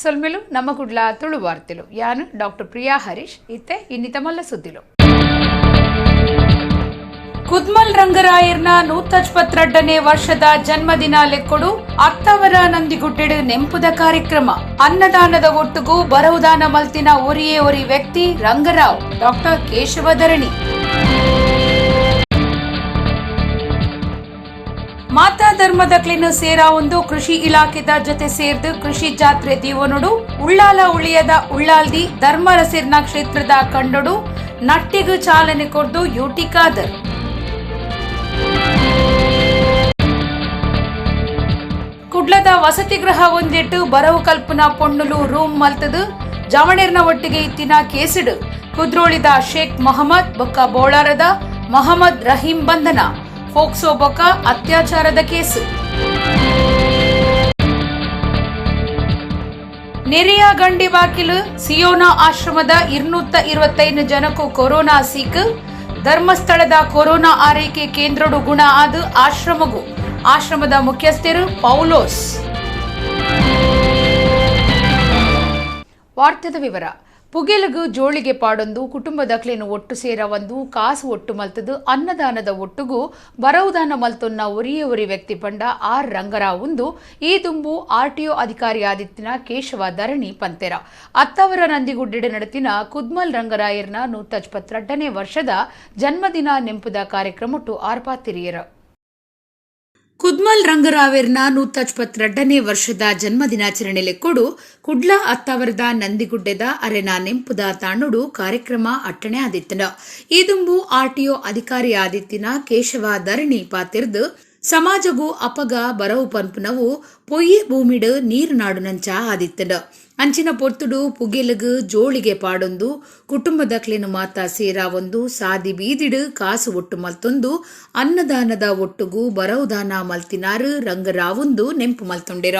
ಸೊಲ್ಮೆಲು. ನಮ್ಮ ಕುಡ್ಲ ತುಳು ವಾರ್ತೆಲು. ಯಾನು ಡಾಕ್ಟರ್ ಪ್ರಿಯಾ ಹರೀಶ್. ಇತ್ತೆ ಇನ್ನಿತ ಮಲ್ಲ ಸುದ್ದಿಲು. ಕುದ್ಮಲ್ ರಂಗರಾಯರ್ನ 122ನೇ ವರ್ಷದ ಜನ್ಮದಿನ ಲೆಕ್ಕೊಡು ಅತ್ತವರ ನಂದಿಗುಡ್ಡೆಡು ನೆಂಪುದ ಕಾರ್ಯಕ್ರಮ. ಅನ್ನದಾನದ ಒಟ್ಟುಗು ಬರವುದಾನ ಮಲ್ತಿನ ಒರಿಯೇ ಒರಿ ವ್ಯಕ್ತಿ ರಂಗರಾವ್. ಡಾಕ್ಟರ್ ಕೇಶವ ಧರಣಿ. ಮಾತಾ ಧರ್ಮದ ಕ್ಲಿನ್ ಸೇರಾ ಒಂದು ಕೃಷಿ ಇಲಾಖೆದ ಜೊತೆ ಸೇರ್ದು ಕೃಷಿ ಜಾತ್ರೆ ದೀವನುಡು. ಉಳ್ಳಾಲ ಉಳಿಯದ ಉಳ್ಳಾಲ್ದಿ ಧರ್ಮರಸಿರ್ನ ಕ್ಷೇತ್ರದ ಕಂಡೊಡು ನಟ್ಟಿಗು ಚಾಲನೆ ಕೊರ್ದು ಯುಟಿ ಖಾದರ್. ಕುಡ್ಲದ ವಸತಿ ಗೃಹ ಒಂದೆಟ್ಟು ಬರವು ಕಲ್ಪನಾ ಪೊಣ್ಣುಲು ರೂಮ್ ಮಲ್ತದು ಜವಣೆರ್ನ ಒಟ್ಟಿಗೆ ಇತ್ತಿನ ಕೇಸಿಡು ಕುದ್ರೋಳಿದ ಶೇಖ್ ಮೊಹಮ್ಮದ್ ಬೊಕ್ಕ ಬೋಳಾರದ ಮೊಹಮ್ಮದ್ ರಹೀಂ ಬಂಧನ. ಫೋಕ್ಸೋ ಬೊಕ್ಕ ಅತ್ಯಾಚಾರದ ಕೇಸು. ನೆರೆಯ ಗಂಡಿ ಬಾಕಿಲು ಸಿಯೋನಾ ಆಶ್ರಮದ 225 ಜನಕ್ಕೂ ಕೊರೋನಾ ಸೀಕ್. ಧರ್ಮಸ್ಥಳದ ಕೊರೋನಾ ಆರೈಕೆ ಕೇಂದ್ರಡು ಗುಣ ಆದ ಆಶ್ರಮಗೂ. ಆಶ್ರಮದ ಮುಖ್ಯಸ್ಥರು ಪೌಲೋಸ್. ವಾರ್ತೆದ ವಿವರ. ಪುಗೆಲುಗು ಜೋಳಿಗೆ ಪಾಡೊಂದು ಕುಟುಂಬದಕ್ಲೆನ್ ಒಟ್ಟು ಸೇರ ಒಂದು ಕಾಸು ಒಟ್ಟು ಮಲ್ತದು ಅನ್ನದಾನದ ಒಟ್ಟುಗು ಬರವುದಾನ ಮಲ್ತೊನ್ನ ಒರಿಯೇ ಒರಿ ವ್ಯಕ್ತಿ ಪಂಡ ಆರ್ ರಂಗರಾವ್ ಉಂದು ಈ ದುಂಬು ಆರ್ಟಿಒ ಅಧಿಕಾರಿ ಆದಿತ್ತಿನ ಕೇಶವ ಧರಣಿ ಪಂತೆರ. ಅತ್ತವರ ನಂದಿಗುಡ್ಡೆಡು ನಡತಿನ ಕುದ್ಮಲ್ ರಂಗರಾಯರ್ನ 122ನೇ ವರ್ಷದ ಜನ್ಮದಿನ ನೆಂಪುದ ಕಾರ್ಯಕ್ರಮಟ್ಟು ಆರ್ಪಾತಿರಿಯರ. ಕುದ್ಮಲ್ ರಂಗರಾವೆರ್ನ 122ನೇ ವರ್ಷದ ಜನ್ಮದಿನಾಚರಣೆ ಲೆಕ್ಕೊಡು ಕುಡ್ಲ ಅತ್ತಾವರದ ನಂದಿಗುಡ್ಡೆದ ಅರೆನ ನೆಂಪುದ ತಾಣುಡು ಕಾರ್ಯಕ್ರಮ ಅಟ್ಟಣೆ ಆದಿತ್ತನ. ಈ ದುಂಬು ಆರ್ಟಿಒ ಅಧಿಕಾರಿ ಆದಿತ್ತಿನ ಕೇಶವ ಧರಣಿ ಪಾತಿರ್ದು, ಸಮಾಜಗೂ ಅಪಗ ಬರವು ಪನ್ಪುನವು ಪೊಯ್ಯೆ ಭೂಮಿಡ್ ನೀರು ನಾಡುನಂಚ ಆದಿತ್ತಂಡ. ಅಂಚಿನ ಪೊರ್ತುಡು ಪುಗೆಲುಗು ಜೋಳಿಗೆ ಪಾಡೊಂದು ಕುಟುಂಬದಕ್ಲೆನು ಮಾತ ಸೇರಾವೊಂದು ಸಾದಿ ಬೀದಿಡು ಕಾಸು ಒಟ್ಟು ಮಲ್ತೊಂದು ಅನ್ನದಾನದ ಒಟ್ಟುಗು ಬರವುದಾನ ಮಲ್ತಿನಾರು ರಂಗರಾವುಂದು ನೆಂಪು ಮಲ್ತೊಂಡಿರ.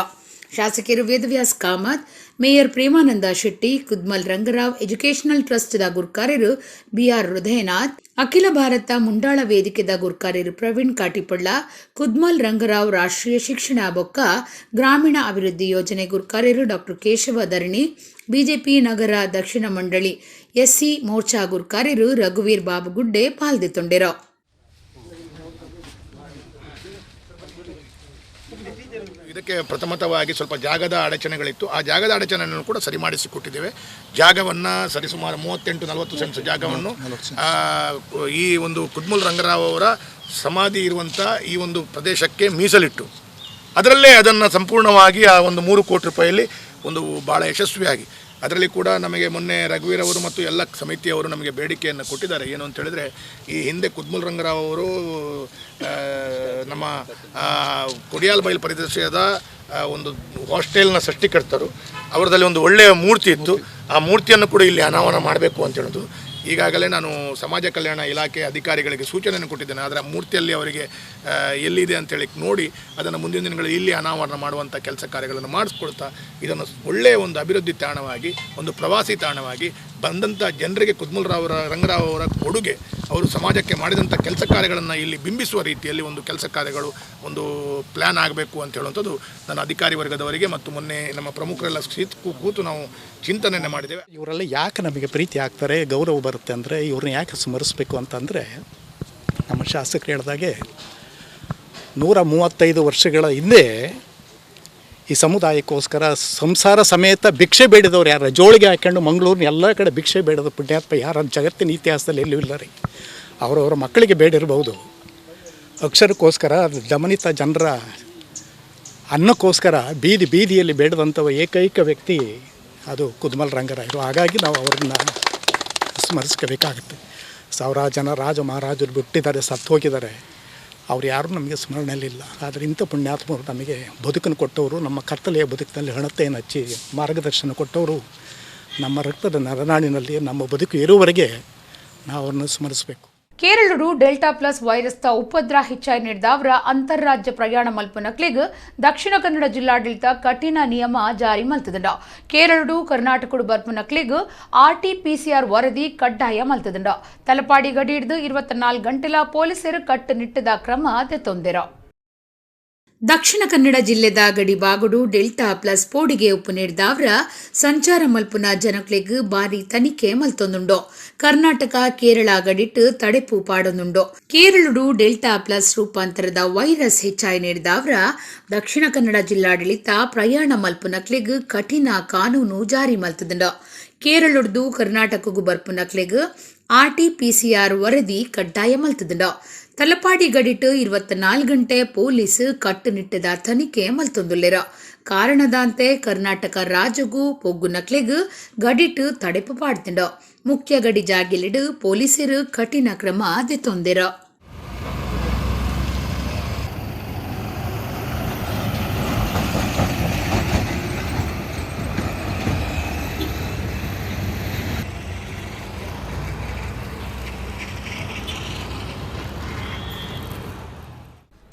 ಶಾಸಕರು Vedavyas Kamath, mayor Premananda Shetty, Kudmal Rangarao educational trust the ಗುರ್ಕಾರ್ಯರು ಬಿಆರ್ ಹೃದಯನಾಥ್, ಅಖಿಲ ಭಾರತ ಮುಂಡಾಳ ವೇದಿಕೆದ ಗುರ್ಕಾರ್ಯರು ಪ್ರವೀಣ್ ಕಾಟಿಪಳ್ಳ, ಕುದ್ಮಲ್ ರಂಗರಾವ್ ರಾಷ್ಟ್ರೀಯ ಶಿಕ್ಷಣ ಬೊಕ್ಕ ಗ್ರಾಮೀಣ ಅಭಿವೃದ್ಧಿ ಯೋಜನೆ ಗುರ್ಕಾರ್ಯರು ಡಾಕ್ಟರ್ ಕೇಶವ ಧರಣಿ, ಬಿಜೆಪಿ ನಗರ ದಕ್ಷಿಣ ಮಂಡಳಿ ಎಸ್ಸಿ ಮೋರ್ಚಾ ಗುರ್ಕಾರ್ಯರು ರಘುವೀರ್ ಬಾಬುಗುಡ್ಡೆ ಪಾಲ್ದೆತೊಂಡೆರು. ಇದಕ್ಕೆ ಪ್ರಥಮತವಾಗಿ ಸ್ವಲ್ಪ ಜಾಗದ ಅಡಚಣೆಗಳಿತ್ತು. ಆ ಜಾಗದ ಅಡಚಣೆಯನ್ನು ಕೂಡ ಸರಿ ಮಾಡಿಸಿಕೊಟ್ಟಿದ್ದೇವೆ. ಜಾಗವನ್ನು ಸರಿಸುಮಾರು 38-40 ಸೆಂಟ್ಸ್ ಜಾಗವನ್ನು ಈ ಒಂದು ಕುದ್ಮುಲ್ ರಂಗರಾವ್ ಅವರ ಸಮಾಧಿ ಇರುವಂಥ ಈ ಒಂದು ಪ್ರದೇಶಕ್ಕೆ ಮೀಸಲಿಟ್ಟು ಅದರಲ್ಲೇ ಅದನ್ನು ಸಂಪೂರ್ಣವಾಗಿ ಆ ಒಂದು 3 ಕೋಟಿ ರೂಪಾಯಲ್ಲಿ ಒಂದು ಭಾಳ ಯಶಸ್ವಿಯಾಗಿ, ಅದರಲ್ಲಿ ಕೂಡ ನಮಗೆ ಮೊನ್ನೆ ರಘುವೀರ್ ಅವರು ಮತ್ತು ಎಲ್ಲ ಸಮಿತಿಯವರು ನಮಗೆ ಬೇಡಿಕೆಯನ್ನು ಕೊಟ್ಟಿದ್ದಾರೆ. ಏನು ಅಂತ ಹೇಳಿದರೆ, ಈ ಹಿಂದೆ ಕುದ್ಮುಲ್ ರಂಗರಾವ್ ಅವರು ನಮ್ಮ ಕೊಡಿಯಾಲ್ಬೈಲ್ ಪರಿದೃಶ್ಯದ ಒಂದು ಹಾಸ್ಟೆಲ್ನ ಸೃಷ್ಟಿಕರ್ತರು. ಅವರದಲ್ಲಿ ಒಂದು ಒಳ್ಳೆಯ ಮೂರ್ತಿ ಇತ್ತು. ಆ ಮೂರ್ತಿಯನ್ನು ಕೂಡ ಇಲ್ಲಿ ಅನಾವರಣ ಮಾಡಬೇಕು ಅಂತ ಹೇಳೋದು. ಈಗಾಗಲೇ ನಾನು ಸಮಾಜ ಕಲ್ಯಾಣ ಇಲಾಖೆ ಅಧಿಕಾರಿಗಳಿಗೆ ಸೂಚನೆಯನ್ನು ಕೊಟ್ಟಿದ್ದೇನೆ. ಆದರೆ ಆ ಮೂರ್ತಿಯಲ್ಲಿ ಅವರಿಗೆ ಎಲ್ಲಿದೆ ಅಂತೇಳಿ ನೋಡಿ ಅದನ್ನು ಮುಂದಿನ ದಿನಗಳಲ್ಲಿ ಇಲ್ಲಿ ಅನಾವರಣ ಮಾಡುವಂಥ ಕೆಲಸ ಕಾರ್ಯಗಳನ್ನು ಮಾಡಿಸ್ಕೊಳ್ತಾ, ಇದನ್ನು ಒಳ್ಳೆಯ ಒಂದು ಅಭಿವೃದ್ಧಿ ತಾಣವಾಗಿ, ಒಂದು ಪ್ರವಾಸಿ ತಾಣವಾಗಿ ಬಂದಂಥ ಜನರಿಗೆ ಕುದ್ಮುಲ್ರಾವರ ರಂಗರಾವ್ ಅವರ ಕೊಡುಗೆ, ಅವರು ಸಮಾಜಕ್ಕೆ ಮಾಡಿದಂಥ ಕೆಲಸ ಕಾರ್ಯಗಳನ್ನು ಇಲ್ಲಿ ಬಿಂಬಿಸುವ ರೀತಿಯಲ್ಲಿ ಒಂದು ಕೆಲಸ ಕಾರ್ಯಗಳು ಒಂದು ಪ್ಲ್ಯಾನ್ ಆಗಬೇಕು ಅಂತ ಹೇಳುವಂಥದ್ದು ನನ್ನ ಅಧಿಕಾರಿ ವರ್ಗದವರಿಗೆ ಮತ್ತು ಮೊನ್ನೆ ನಮ್ಮ ಪ್ರಮುಖರೆಲ್ಲ ಕೂತು ನಾವು ಚಿಂತನೆಯನ್ನು ಮಾಡಿದ್ದೇವೆ. ಇವರೆಲ್ಲ ಯಾಕೆ ನಮಗೆ ಪ್ರೀತಿ ಆಗ್ತಾರೆ, ಗೌರವ ಬರುತ್ತೆ ಅಂದರೆ, ಇವ್ರನ್ನ ಯಾಕೆ ಸ್ಮರಿಸಬೇಕು ಅಂತಂದರೆ, ನಮ್ಮ ಶಾಸಕರು ಹೇಳಿದಾಗೆ 135 ವರ್ಷಗಳ ಹಿಂದೆ ಈ ಸಮುದಾಯಕ್ಕೋಸ್ಕರ ಸಂಸಾರ ಸಮೇತ ಭಿಕ್ಷೆ ಬೇಡಿದವರು ಯಾರು, ಜೋಳಿಗೆ ಹಾಕ್ಕೊಂಡು ಮಂಗಳೂರಿನ ಎಲ್ಲ ಕಡೆ ಭಿಕ್ಷೆ ಬೇಡದ ಪುಣ್ಯಾತ್ಮ ಯಾರು ಜಗತ್ತಿನ ಇತಿಹಾಸದಲ್ಲಿ ಎಲ್ಲೂ ಇಲ್ಲ ರೀ. ಅವರವರ ಮಕ್ಕಳಿಗೆ ಬೇಡಿರಬಹುದು, ಅಕ್ಷರಕ್ಕೋಸ್ಕರ ದಮನಿತ ಜನರ ಅನ್ನಕ್ಕೋಸ್ಕರ ಬೀದಿ ಬೀದಿಯಲ್ಲಿ ಬೇಡದಂಥ ಏಕೈಕ ವ್ಯಕ್ತಿ ಅದು ಕುದ್ಮಲ್ ರಂಗರಾಯರು. ಹಾಗಾಗಿ ನಾವು ಅವ್ರನ್ನ ಸ್ಮರಿಸ್ಕೋಬೇಕಾಗತ್ತೆ. ಸಾವಿರಾರು ಜನ ರಾಜ ಮಹಾರಾಜರು ಬಿಟ್ಟಿದ್ದಾರೆ, ಸತ್ತು ಹೋಗಿದ್ದಾರೆ, ಅವ್ರು ಯಾರೂ ನಮಗೆ ಸ್ಮರಣೆಯಲ್ಲಿಲ್ಲ. ಆದರೆ ಇಂಥ ಪುಣ್ಯಾತ್ಮರು ನಮಗೆ ಬದುಕನ್ನು ಕೊಟ್ಟವರು, ನಮ್ಮ ಕತ್ತಲೆಯ ಬದುಕಿನಲ್ಲಿ ಹಣತೆಯನ್ನು ಹಚ್ಚಿ ಮಾರ್ಗದರ್ಶನ ಕೊಟ್ಟವರು, ನಮ್ಮ ರಕ್ತದ ನರನಾಡಿನಲ್ಲಿ ನಮ್ಮ ಬದುಕು ಇರುವವರೆಗೆ ನಾವು ಅವ್ರನ್ನ ಸ್ಮರಿಸಬೇಕು. ಕೇರಳರು ಡೆಲ್ಟಾ ಪ್ಲಸ್ ವೈರಸ್ದ ಉಪದ್ರ ಹೆಚ್ಚಾಗಿ ನೀಡಿದವರ ಅಂತಾರಾಜ್ಯ ಪ್ರಯಾಣ ಮಲ್ಪನಕ್ಲಿಗ್ ದಕ್ಷಿಣ ಕನ್ನಡ ಜಿಲ್ಲಾಡಳಿತ ಕಠಿಣ ನಿಯಮ ಜಾರಿ ಮಲ್ತದಂಡ. ಕೇರಳಡು ಕರ್ನಾಟಕಡು ಬರ್ಪನಕ್ಲಿಗ್ ಆರ್ಟಿಪಿಸಿಆರ್ ವರದಿ ಕಡ್ಡಾಯ ಮಲ್ತದಂಡ. ತಲಪಾಡಿ ಗಡಿ ಹಿಡಿದು 24 ಗಂಟೆಲ ಪೊಲೀಸರು ಕಟ್ಟುನಿಟ್ಟದ ಕ್ರಮ ತೆತ್ತೊಂದೆರ. ದಕ್ಷಿಣ ಕನ್ನಡ ಜಿಲ್ಲೆದ ಗಡಿಭಾಗಡು ಡೆಲ್ಟಾ ಪ್ಲಸ್ ಪೋಡಿಗೆ ಉಪ್ಪು ನೀಡ್ದಾವ್ರ ಸಂಚಾರ ಮಲ್ಪುನ ಜನಕ್ಲೆಗ್ ಬಾರಿ ತನಿಖೆ ಮಲ್ತೊಂದುಂಡು. ಕರ್ನಾಟಕ ಕೇರಳ ಗಡಿಟ್ ತಡೆಪು ಪಾಡೊಂದುಂಡು. ಕೇರಳಡು ಡೆಲ್ಟಾ ಪ್ಲಸ್ ರೂಪಾಂತರದ ವೈರಸ್ ಹೆಚ್ಚಾಯಿ ನೀಡ್ದಾವ್ರ ದಕ್ಷಿಣ ಕನ್ನಡ ಜಿಲ್ಲಾಡಳಿತ ಪ್ರಯಾಣ ಮಲ್ಪುನಕ್ಲೆಗ್ ಕಠಿಣ ಕಾನೂನು ಜಾರಿ ಮಲ್ತದುಂಡು. ಕೇರಳಡ್ದು ಕರ್ನಾಟಕಗೂ ಬರ್ಪುನಕ್ಲೆಗ್ ಆರ್ಟಿಪಿಸಿಆರ್ ವರದಿ ಕಡ್ಡಾಯ ಮಲ್ತದುಂಡು. ತಲಪಾಡಿ ಗಡಿಟ್ 24 ಗಂಟೆ ಪೊಲೀಸ್ ಕಟ್ಟುನಿಟ್ಟದ ತನಿಖೆ ಮಲ್ತೊಂದುಲ್ಲೆರ್. ಕಾರಣದಾಂತೆ ಕರ್ನಾಟಕ ರಾಜ್ಯಗೂ ಪೊಗ್ಗುನಕ್ಲೆಗ್ ಗಡಿಟ್ ತಡೆಪು ಪಾಡ್ದುಂಡು. ಮುಖ್ಯ ಗಡಿ ಜಾಗೆಲೆಡ್ ಪೊಲೀಸರು ಕಠಿಣ ಕ್ರಮ ದೆತೊಂದೆರ್.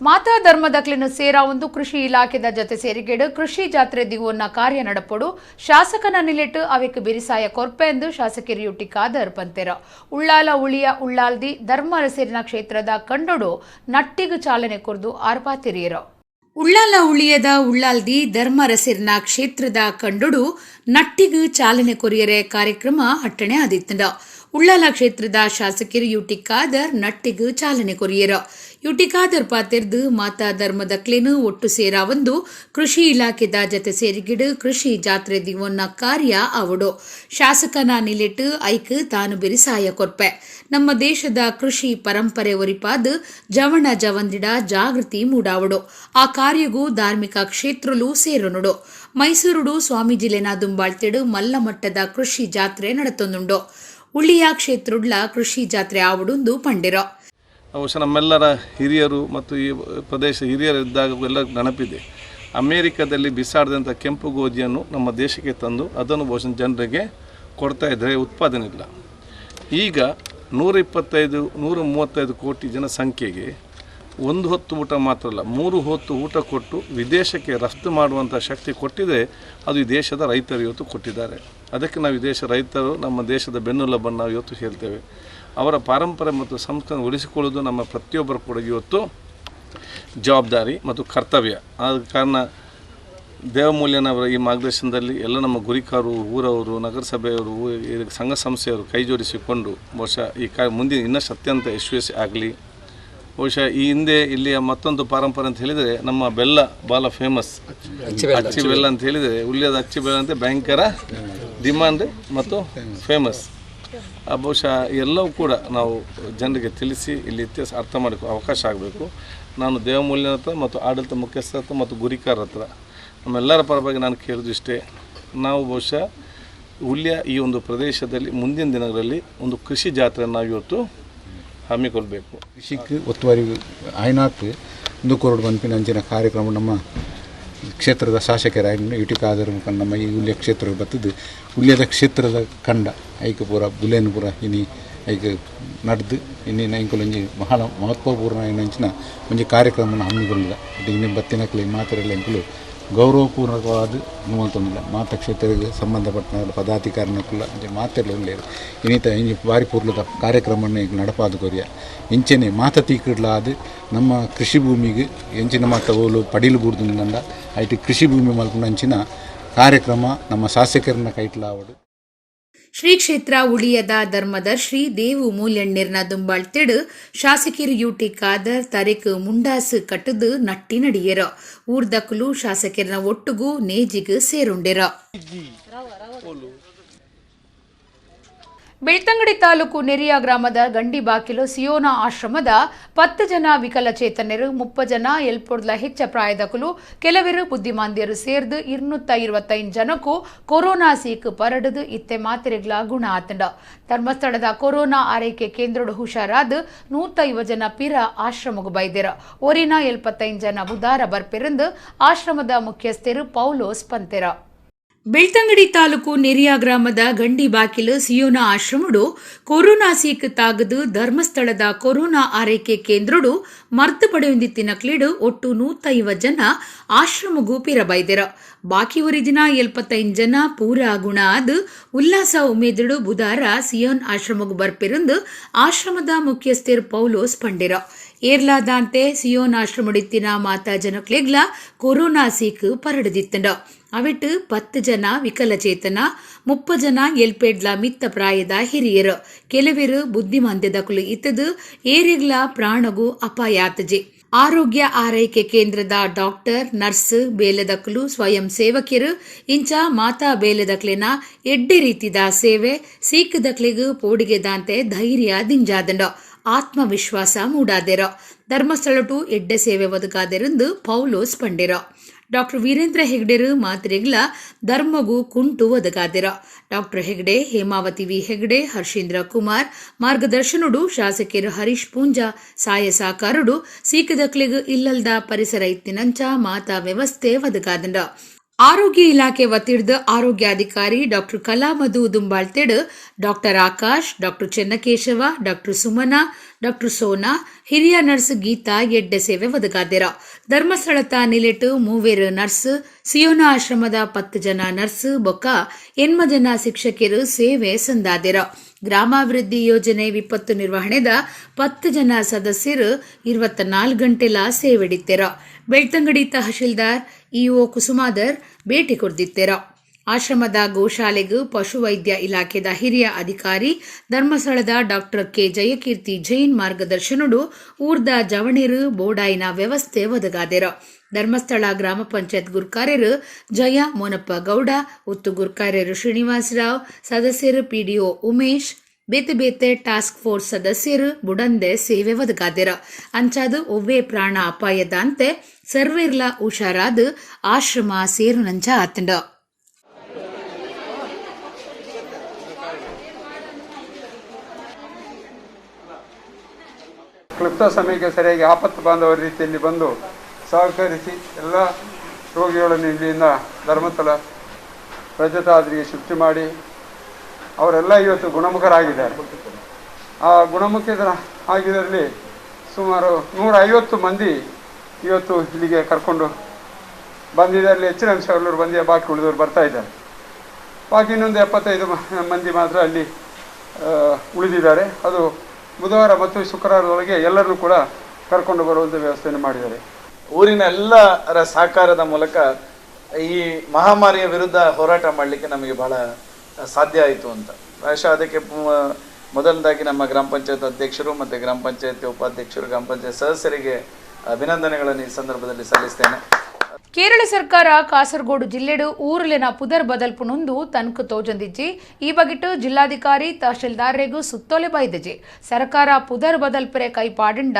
ಮಾತಾ ಧರ್ಮದಕ್ಲೆನ್ ಸೇರಾವೊಂದು ಕೃಷಿ ಇಲಾಖೆದ ಜೊತೆ ಸೇರಿಗೆಡು ಕೃಷಿ ಜಾತ್ರೆ ದಿವೊನ್ನ ಕಾರ್ಯ ನಡಪೊಡು. ಶಾಸಕನ ನಿಲೆಟ್ ಅವೆಕ್ ಬಿರಿಸಾಯ ಕೊರ್ಪೆ ಎಂದು ಶಾಸಕರು ಯುಟಿ ಖಾದರ್ ಪಂತೆರ್. ಉಳ್ಳಾಲ ಉಳಿಯ ಉಳ್ಳಾಲ್ದಿ ಧರ್ಮರಸೇರಿನ ಕ್ಷೇತ್ರದ ಕಂಡೊಡು ನಟ್ಟಿಗು ಚಾಲನೆ ಕೊರ್ದು ಆರ್ಪಾತಿರಿಯರು. ಉಳ್ಳಾಲ ಉಳಿಯದ ಉಳ್ಳಾಲ್ದಿ ಧರ್ಮರಸೇರಿನ ಕ್ಷೇತ್ರದ ಕಂಡೊಡು ನಟ್ಟಿಗು ಚಾಲನೆ ಕೊರಿಯರೆ ಕಾರ್ಯಕ್ರಮ ಅಟ್ಟಣೆ ಆದಿತ್ತಂಡ. ಉಳ್ಳಾಲ ಕ್ಷೇತ್ರದ ಶಾಸಕರು ಯುಟಿ ಖಾದರ್ ನಟ್ಟಿಗು ಚಾಲನೆ ಕೊರಿಯರು. ಯುಟಿ ಖಾದರ್ ಪಾತೆರ್ದು ಮಾತಾ ಧರ್ಮದಕ್ಲೇನು ಒಟ್ಟು ಸೇರಾವೊಂದು ಕೃಷಿ ಇಲಾಖೆದ ಜತೆ ಸೇರಿಗಿಡು ಕೃಷಿ ಜಾತ್ರೆ ದಿವೊನ್ನ ಕಾರ್ಯ ಆವಡು. ಶಾಸಕನ ನಿಲೆಟ್ ಐಕ್ ತಾನು ಬಿರಿಸಾಯ ಕೊರ್ಪೆ. ನಮ್ಮ ದೇಶದ ಕೃಷಿ ಪರಂಪರೆ ಒರಿಪಾದ್ ಜವಣ ಜವಂದಿಡ ಜಾಗೃತಿ ಮೂಡಾವಡು. ಆ ಕಾರ್ಯಗೂ ಧಾರ್ಮಿಕ ಕ್ಷೇತ್ರಲು ಸೇರನುಡು. ಮೈಸೂರುಡು ಸ್ವಾಮೀಜಿಲೆನ ದುಂಬಾಳ್ತೆಡು ಮಲ್ಲ ಮಟ್ಟದ ಕೃಷಿ ಜಾತ್ರೆ ನಡತೊಂದುಂಡು. ಉಳ್ಳಿಯ ಕ್ಷೇತ್ರುಡ್ಲ ಕೃಷಿ ಜಾತ್ರೆ ಆವಡುಂದು ಪಂಡಿರೋ. ಬಹುಶಃ ನಮ್ಮೆಲ್ಲರ ಹಿರಿಯರು ಮತ್ತು ಈ ಪ್ರದೇಶ ಹಿರಿಯರು ಇದ್ದಾಗ ಎಲ್ಲ ನೆನಪಿದೆ. ಅಮೇರಿಕಾದಲ್ಲಿ ಬಿಸಾಡಿದಂಥ ಕೆಂಪು ಗೋಧಿಯನ್ನು ನಮ್ಮ ದೇಶಕ್ಕೆ ತಂದು ಅದನ್ನು ಬಹುಶಃ ಜನರಿಗೆ ಕೊಡ್ತಾ ಇದ್ದರೆ ಉತ್ಪಾದನೆ ಇಲ್ಲ. ಈಗ 125 135 ಕೋಟಿ ಜನಸಂಖ್ಯೆಗೆ ಒಂದು ಹೊತ್ತು ಊಟ ಮಾತ್ರ ಅಲ್ಲ, 3 ಹೊತ್ತು ಊಟ ಕೊಟ್ಟು ವಿದೇಶಕ್ಕೆ ರಫ್ತು ಮಾಡುವಂಥ ಶಕ್ತಿ ಕೊಟ್ಟಿದೆ. ಅದು ಈ ದೇಶದ ರೈತರು ಇವತ್ತು ಕೊಟ್ಟಿದ್ದಾರೆ. ಅದಕ್ಕೆ ನಾವು ಈ ದೇಶ ರೈತರು ನಮ್ಮ ದೇಶದ ಬೆನ್ನೆಲುಬನ್ನು ನಾವು ಇವತ್ತು ಹೇಳ್ತೇವೆ. ಅವರ ಪಾರಂಪರೆ ಮತ್ತು ಸಂಸ್ಕೃತಿ ಉಳಿಸಿಕೊಳ್ಳುವುದು ನಮ್ಮ ಪ್ರತಿಯೊಬ್ಬರು ಕೂಡ ಇವತ್ತು ಜವಾಬ್ದಾರಿ ಮತ್ತು ಕರ್ತವ್ಯ. ಆದ ಕಾರಣ ದೇವಮೂಲ್ಯನವರ ಈ ಮಾರ್ಗದರ್ಶನದಲ್ಲಿ ಎಲ್ಲ ನಮ್ಮ ಗುರಿಕಾರರು, ಊರವರು, ನಗರಸಭೆಯವರು, ಸಂಘ ಸಂಸ್ಥೆಯವರು ಕೈ ಜೋಡಿಸಿಕೊಂಡು ಬಹುಶಃ ಈ ಮುಂದಿನ ಇನ್ನಷ್ಟು ಅತ್ಯಂತ ಯಶಸ್ವಿ ಆಗಲಿ. ಬಹುಶಃ ಈ ಹಿಂದೆ ಇಲ್ಲಿಯ ಮತ್ತೊಂದು ಪಾರಂಪರೆ ಅಂತ ಹೇಳಿದರೆ ನಮ್ಮ ಬೆಲ್ಲ ಭಾಳ ಫೇಮಸ್. ಅಚ್ಚಿ ಬೆಲ್ಲ ಅಂತ ಹೇಳಿದರೆ ಉಳ್ಳಿಯದ ಅಚ್ಚಿ ಬೆಲ್ಲ ಅಂತ ಭಯಂಕರ ಡಿಮಾಂಡ್ ಮತ್ತು ಫೇಮಸ್. ಬಹುಶಃ ಎಲ್ಲವೂ ಕೂಡ ನಾವು ಜನರಿಗೆ ತಿಳಿಸಿ ಇಲ್ಲಿ ಇತಿಹಾಸ ಅರ್ಥ ಮಾಡಿಕೊ ಅವಕಾಶ ಆಗಬೇಕು. ನಾನು ದೇವಮೂಲ್ಯನ ಹತ್ರ ಮತ್ತು ಆಡಳಿತ ಮುಖ್ಯಸ್ಥರ ಹತ್ರ ಮತ್ತು ಗುರಿಕಾರ ಹತ್ರ ನಮ್ಮೆಲ್ಲರ ಪರವಾಗಿ ನಾನು ಕೇಳೋದು ಇಷ್ಟೇ, ನಾವು ಬಹುಶಃ ಉಳ್ಳಿಯ ಈ ಒಂದು ಪ್ರದೇಶದಲ್ಲಿ ಮುಂದಿನ ದಿನಗಳಲ್ಲಿ ಒಂದು ಕೃಷಿ ಜಾತ್ರೆಯನ್ನು ನಾವು ಇವತ್ತು ಹಮ್ಮಿಕೊಳ್ಬೇಕು. ಕೃಷಿಗೆ ಒತ್ತುವರಿ ಆಯ್ನಾತ್ ಒಂದು ಕೊರಡು ಪನ್ಪಿನ ಅಂಚಿನ ಕಾರ್ಯಕ್ರಮ ನಮ್ಮ ಕ್ಷೇತ್ರದ ಶಾಸಕರಾಗಿ ಯುಟಿ ಖಾದರ್ ಮುಖಂಡ ನಮ್ಮ ಈ ಉಳ್ಳಿಯ ಕ್ಷೇತ್ರ ಬತ್ತದು. ಉಳ್ಳಿಯದ ಕ್ಷೇತ್ರದ ಕಂಡ ಐಕ್ ಪೂರ ಬುಲೇನ್ ಪೂರ ಇನಿ ಐಕ್ ನಡ್ದು ಇನ್ನಿನ ಎಂಕುಲೊಂಜಿ ಬಹಳ ಮಹತ್ವಪೂರ್ಣ ಅಂಚಿನ ಒಂಜಿ ಕಾರ್ಯಕ್ರಮನ ಹಮ್ಮಿಕೊಳ್ಳಿದ. ಇನ್ನು ಬತ್ತಿನಕ್ಲೆ ಮಾತೆರೆಲ್ಲ ಎಂಕುಲು ಗೌರವಪೂರ್ವಕವಾದ ಮಲ್ತೊಂದಿಲ್ಲ. ಮಾತ ಕ್ಷೇತ್ರಕ್ಕೆ ಸಂಬಂಧಪಟ್ಟ ಪದಾಧಿಕಾರಿನಕುಲ ಮಾತೆರ್ಲ ಉಲ್ಲೆರ್. ಇನ್ನಿತ ಇಂಜಿ ಬಾರಿ ಪೂರ್ಲದ ಕಾರ್ಯಕ್ರಮವನ್ನು ಈಗ ನಡಪಾದ ಕೊರಿಯ ಇಂಚೆನೆ ಮಾತ ತೀಕಿಡ್ಲಾದ್ ನಮ್ಮ ಕೃಷಿ ಭೂಮಿಗೆ ಎಂಚಿನ ಮಾತ ಓಲು ಪಡಿಲು ಬೂರ್ದುಂಡ ಐಟ್ ಕೃಷಿ ಭೂಮಿ ಮಲ್ಪುನ ಅಂಚಿನ ಕಾರ್ಯಕ್ರಮ ನಮ್ಮ ಶಾಸಕರನ್ನ ಕೈಟ್ಲಾವಡು. ಶ್ರೀ ಕ್ಷೇತ್ರ ಉಳಿಯದ ಧರ್ಮದರ್ಶಿ ದೇವು ಮೂಲ್ಯಣ್ಣೆರ್ನ ದುಂಬಾಳ್ತೆಡು ಶಾಸಕಿರು ಯುಟಿ ಖಾದರ್ ತರೆಕ್ ಮುಂಡಾಸು ಕಟ್ಟದು ನಟ್ಟಿ ನಡಿಯರ. ಊರ್ದಕುಲು ಶಾಸಕಿರನ ಒಟ್ಟುಗು ನೇಜಿಗ್ ಸೇರುಂಡೆರ. ಬೆಳ್ತಂಗಡಿ ತಾಲೂಕು ನೆರಿಯ ಗ್ರಾಮದ ಗಂಡಿಬಾಕಿಲು ಸಿಯೋನಾ ಆಶ್ರಮದ 10 ಜನ ವಿಕಲಚೇತನರು, 30 ಜನ ಎಲ್ಪೊಡ್ಲ ಹೆಚ್ಚ ಪ್ರಾಯದಕುಲು, ಕೆಲವರು ಬುದ್ಧಿಮಾಂದ್ಯರು ಸೇರ್ದು 225 ಜನಕ್ಕೂ ಕೊರೋನಾ ಸೀಕು ಪರಡುದು ಇತ್ತೆ ಮಾತ್ರೆಗಳ ಗುಣ ಆತಂಡ. ಧರ್ಮಸ್ಥಳದ ಕೊರೋನಾ ಆರೈಕೆ ಕೇಂದ್ರಡು ಹುಷಾರಾದ 150 ಜನ ಪಿರ ಆಶ್ರಮಗು ಬೈದೆರ. ಒರಿನ 75 ಜನ ಬುಧಾರ ಬರ್ಪೆರಂದು ಆಶ್ರಮದ ಮುಖ್ಯಸ್ಥರು ಪೌಲೋಸ್ ಪಂತೆರ. Belthangady taluk Neriya ಗ್ರಾಮದ ಗಂಡಿ ಬಾಕಿಲು ಸಿಯೋನಾ ಆಶ್ರಮಡು ಕೊರೋನಾ ಸೀಕ್ ತಾಗದು ಧರ್ಮಸ್ಥಳದ ಕೊರೋನಾ ಆರೈಕೆ ಕೇಂದ್ರಡು ಮರ್ತು ಪಡೆಯೊಂದಿತ್ತಿನ ಕ್ಲೀಡು ಒಟ್ಟು 150 ಜನ ಆಶ್ರಮಗೂ ಪಿರಬೈದೆರ. ಬಾಕಿ ಒರಿದಿನ 75 ಜನ ಪೂರ ಗುಣ ಆದ್ ಉಲ್ಲಾಸ ಉಮೇದಿಡು ಬುಧಾರ ಸಿಯೋನ್ ಆಶ್ರಮಗು ಬರ್ಪಿರಂದು ಆಶ್ರಮದ ಮುಖ್ಯಸ್ಥರ್ ಪೌಲೋಸ್ ಪಂಡೆರ. ಏರ್ಲಾದಾಂತೆ ಸಿಯೋನ್ ಆಶ್ರಮಡಿತ್ತಿನ ಮಾತಾ ಜನಕ್ಲೆಗ್ಲ ಕೊರೋನಾ ಸೀಕ್ ಪರಡದಿತ್ತಂಡ. ಅವಿಟ್ಟು 10 ಜನ ವಿಕಲಚೇತನ, 30 ಜನ ಎಲ್ಪೇಡ್ಲ ಮಿತ್ತ ಪ್ರಾಯದ ಹಿರಿಯರು, ಕೆಲವರು ಬುದ್ಧಿಮಾಂದ್ಯದಕುಲು ಇತ್ತದು ಏರಿಗ್ಲ ಪ್ರಾಣಗೂ ಅಪಾಯಾತಜೆ. ಆರೋಗ್ಯ ಆರೈಕೆ ಕೇಂದ್ರದ ಡಾಕ್ಟರ್, ನರ್ಸ್, ಬೇಲೆದಕುಲು, ಸ್ವಯಂ ಸೇವಕಿಯರು ಇಂಚ ಮಾತಾ ಬೇಲೆದಕ್ಲೆನ ಎಡ್ಡೆ ರೀತಿದ ಸೇವೆ ಸೀಕದಕ್ಲೆಗ್ ಪೋಡಿಗೆದಾಂತೆ ಧೈರ್ಯ ದಿಂಜಾದಂಡ ಆತ್ಮವಿಶ್ವಾಸ ಮೂಡಾದೆರ. ಧರ್ಮಸ್ಥಳಟು ಎಡ್ಡೆ ಸೇವೆ ಒದಗಾದೆರೆಂದು ಪೌಲೋಸ್ ಪಂಡೆರ. ಡಾಕ್ಟರ್ ವೀರೇಂದ್ರ ಹೆಗ್ಡೆರು ಮಾತ್ರೆಗ್ಲ ಧರ್ಮಗೂ ಕುಂಟು ಒದಗಾದೆರ. ಡಾಕ್ಟರ್ ಹೆಗ್ಡೆ, ಹೇಮಾವತಿ ವಿ ಹೆಗ್ಡೆ, ಹರ್ಷೇಂದ್ರ ಕುಮಾರ್ ಮಾರ್ಗದರ್ಶನುಡು ಶಾಸಕರು ಹರೀಶ್ ಪೂಂಜಾ ಸಾಯ ಸಾಕಾರುಡು ಸೀಕದಕ್ಲೆಗ್ ಇಲ್ಲಲ್ದ ಪರಿಸರ ಇತ್ತಿನಂಚ ಮಾತಾ ವ್ಯವಸ್ಥೆ ಒದಗಾದಂಡ. ಆರೋಗ್ಯ ಇಲಾಖೆ ವತಿರ್ದ ಆರೋಗ್ಯಾಧಿಕಾರಿ doctor Kalamadhu Dumbalted, doctor Akash, doctor Chennakeshava, doctor Sumana, doctor Sona, ಹಿರಿಯ ನರ್ಸ್ ಗೀತಾ ಎಡ್ಡೆ ಸೇವೆ ಒದಗಾದೆರ. ಧರ್ಮಸ್ಥಳತ ನಿಲೆಟು 3 ನರ್ಸ್, ಸಿಯೋನಾ ಆಶ್ರಮದ 10 ಜನ ನರ್ಸ್ ಬೊಕ್ಕ 8 ಜನ ಶಿಕ್ಷಕಿಯರು ಸೇವೆ ಸಂದಾದೆರ. ಗ್ರಾಮಾಭಿವೃದ್ಧಿ ಯೋಜನೆ ವಿಪತ್ತು ನಿರ್ವಹಣೆದ 10 ಜನ ಸದಸ್ಯರು 24 ಗಂಟೆಲ ಸೇವೆಡಿತ್ತೆರ. ಬೆಳ್ತಂಗಡಿ ತಹಶೀಲ್ದಾರ್ ಇಒ ಕುಸುಮಾದರ್ ಭೇಟಿ ಕೊಡ್ದಿತ್ತೆರ. ಆಶ್ರಮದ ಗೋಶಾಲೆಗೂ ಪಶುವೈದ್ಯ ಇಲಾಖೆದ ಹಿರಿಯ ಅಧಿಕಾರಿ ಧರ್ಮಸ್ಥಳದ ಡಾಕ್ಟರ್ ಕೆ ಜಯಕೀರ್ತಿ ಜೈನ್ ಮಾರ್ಗದರ್ಶನುಡು ಊರ್ದ ಜವಣೇರು ಬೋಡಾಯಿನ ವ್ಯವಸ್ಥೆ ಒದಗಾದೆರ. ಧರ್ಮಸ್ಥಳ ಗ್ರಾಮ ಪಂಚಾಯತ್ ಗುರ್ಕಾರ್ಯರು ಜಯ ಮೋನಪ್ಪ ಗೌಡ, ಉತ್ತು ಗುರ್ಕಾರ್ಯರು ಶ್ರೀನಿವಾಸರಾವ್, ಸದಸ್ಯರು ಪಿಡಿಒ ಉಮೇಶ್, ಬೇತೆ ಬೇತೆ ಟಾಸ್ಕ್ ಫೋರ್ಸ್ ಸದಸ್ಯರು ಬುಡಂದೆ ಸೇವೆ ಒದಗಾದೆರ. ಅಂಚಾದು ಒವ್ವೇ ಪ್ರಾಣ ಅಪಾಯದಂತೆ ಸರ್ವೇರ್ಲ ಹುಷಾರಾದ ಆಶ್ರಮ ಸೇರುನಂಚ ಆತಂಡ. ಕ್ಲುಪ್ತ ಸಮಯಕ್ಕೆ ಸರಿಯಾಗಿ ಆಪತ್ತು ಬಾಂಧವರ ರೀತಿಯಲ್ಲಿ ಬಂದು ಸಹಕರಿಸಿ ಎಲ್ಲ ರೋಗಿಗಳನ್ನು ಇಲ್ಲಿಂದ ಧರ್ಮಸ್ಥಳ ರಜತಾದ್ರಿಗೆ ಶಿಫ್ಟ್ ಮಾಡಿ ಅವರೆಲ್ಲ ಇವತ್ತು ಗುಣಮುಖರಾಗಿದ್ದಾರೆ. ಆ ಗುಣಮುಖರ ಆಗಿದರಲ್ಲಿ ಸುಮಾರು 150 ಮಂದಿ ಇವತ್ತು ಇಲ್ಲಿಗೆ ಕರ್ಕೊಂಡು ಬಂದಿದ್ದರಲ್ಲಿ ಹೆಚ್ಚಿನ ಅಂಶ ಎಲ್ಲರೂ ಬಂದಿ ಬಾಕಿ ಉಳಿದವರು ಬರ್ತಾ ಇದ್ದಾರೆ. ಬಾಕಿ ಇನ್ನೊಂದು 75 ಮಂದಿ ಮಾತ್ರ ಅಲ್ಲಿ ಉಳಿದಿದ್ದಾರೆ. ಅದು ಬುಧವಾರ ಮತ್ತು ಶುಕ್ರವಾರದೊಳಗೆ ಎಲ್ಲರನ್ನೂ ಕೂಡ ಕರ್ಕೊಂಡು ಬರುವಂಥ ವ್ಯವಸ್ಥೆಯನ್ನು ಮಾಡಿದ್ದಾರೆ. ಊರಿನ ಎಲ್ಲರ ಸಹಕಾರದ ಮೂಲಕ ಈ ಮಹಾಮಾರಿಯ ವಿರುದ್ಧ ಹೋರಾಟ ಮಾಡಲಿಕ್ಕೆ ನಮಗೆ ಬಹಳ ಸಾಧ್ಯ ಆಯಿತು ಅಂತ. ಪ್ರಾಯಶಃ ಅದಕ್ಕೆ ಮೊದಲನೇದಾಗಿ ನಮ್ಮ ಗ್ರಾಮ ಪಂಚಾಯತ್ ಅಧ್ಯಕ್ಷರು ಮತ್ತು ಗ್ರಾಮ ಪಂಚಾಯತಿ ಉಪಾಧ್ಯಕ್ಷರು, ಗ್ರಾಮ ಪಂಚಾಯತ್ ಸದಸ್ಯರಿಗೆ ಅಭಿನಂದನೆಗಳನ್ನು ಈ ಸಂದರ್ಭದಲ್ಲಿ ಸಲ್ಲಿಸ್ತೇನೆ. ಕೇರಳ ಸರ್ಕಾರ ಕಾಸರಗೋಡು ಜಿಲ್ಲೆಡು ಊರುಲೆನ ಪುದರ್ ಬದಲ್ಪುನೊಂದು ತನ್ಕು ತೋಜಂದಿಜ್ಜಿ. ಈ ಬಗಿಟ್ಟು ಜಿಲ್ಲಾಧಿಕಾರಿ ತಹಶೀಲ್ದಾರ್ರೆಗೂ ಸುತ್ತೋಲೆ ಬೈದಜಿ. ಸರ್ಕಾರ ಪುದರ್ ಬದಲ್ಪರೆ ಕೈಪಾಡಿಂಡ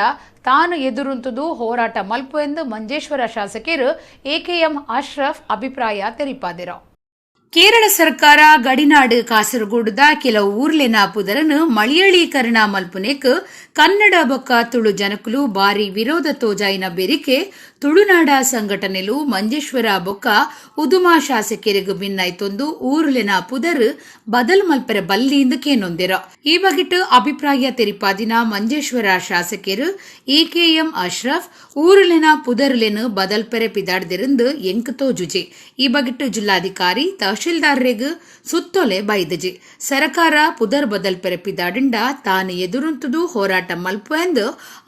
ತಾನು ಎದುರುಂತುದು ಹೋರಾಟ ಮಲ್ಪು ಎಂದು ಮಂಜೇಶ್ವರ ಶಾಸಕರು ಎಕೆಎಂ ಅಶ್ರಫ್ ಅಭಿಪ್ರಾಯ ತೆರಿಪಾದಿರು. ಕೇರಳ ಸರ್ಕಾರ ಗಡಿನಾಡು ಕಾಸರಗೋಡುದ ಕೆಲವು ಊರ್ಲೆನ ಪುದರನು ಮಲಯಾಳೀಕರಣ ಮಲ್ಪುನೇಕ್ ಕನ್ನಡ ಬೊಕ್ಕ ತುಳು ಜನಕುಲು ಬಾರಿ ವಿರೋಧ ತೋಜಾಯಿನ ಬೇರಿಕೆ ತುಳುನಾಡ ಸಂಘಟನೆಲು ಮಂಜೇಶ್ವರ ಬೊಕ್ಕ ಉದುಮಾ ಶಾಸಕರಿಗೂ ಭಿನ್ನಾಯ್ತೊಂದು ಊರುಲೆನ ಪುದರ್ ಬದಲ್ ಮಲ್ಪೆರೆ ಬಲ್ಲಿಂದ ಕೇನೊಂದಿರ. ಈ ಬಗಿಟ್ಟು ಅಭಿಪ್ರಾಯ ತೆರಿಪಾದಿನ ಮಂಜೇಶ್ವರ ಶಾಸಕರು ಎಕೆಎಂ ಅಶ್ರಫ್ ಊರುಲೆನ ಪುದರ್ಲೆನು ಬದಲ್ಪೆರೆ ಪಿದಾಡ್ದಿರಂದು ಎಂಕ್ ತೋಜುಜೆ. ಈ ಬಗಿಟ್ಟು ಜಿಲ್ಲಾಧಿಕಾರಿ ತಹಶೀಲ್ದಾರ್ರೆಗ್ ಸುತ್ತೋಲೆ ಬೈದಜೆ. ಸರ್ಕಾರ ಪುದರ್ ಬದಲ್ಪೆರೆ ಪಿದಾಡಿಂಡ ತಾನು ಎದುರುಂತುದು ಹೋರಾಟ ಮಲ್ಪು ಎಂದು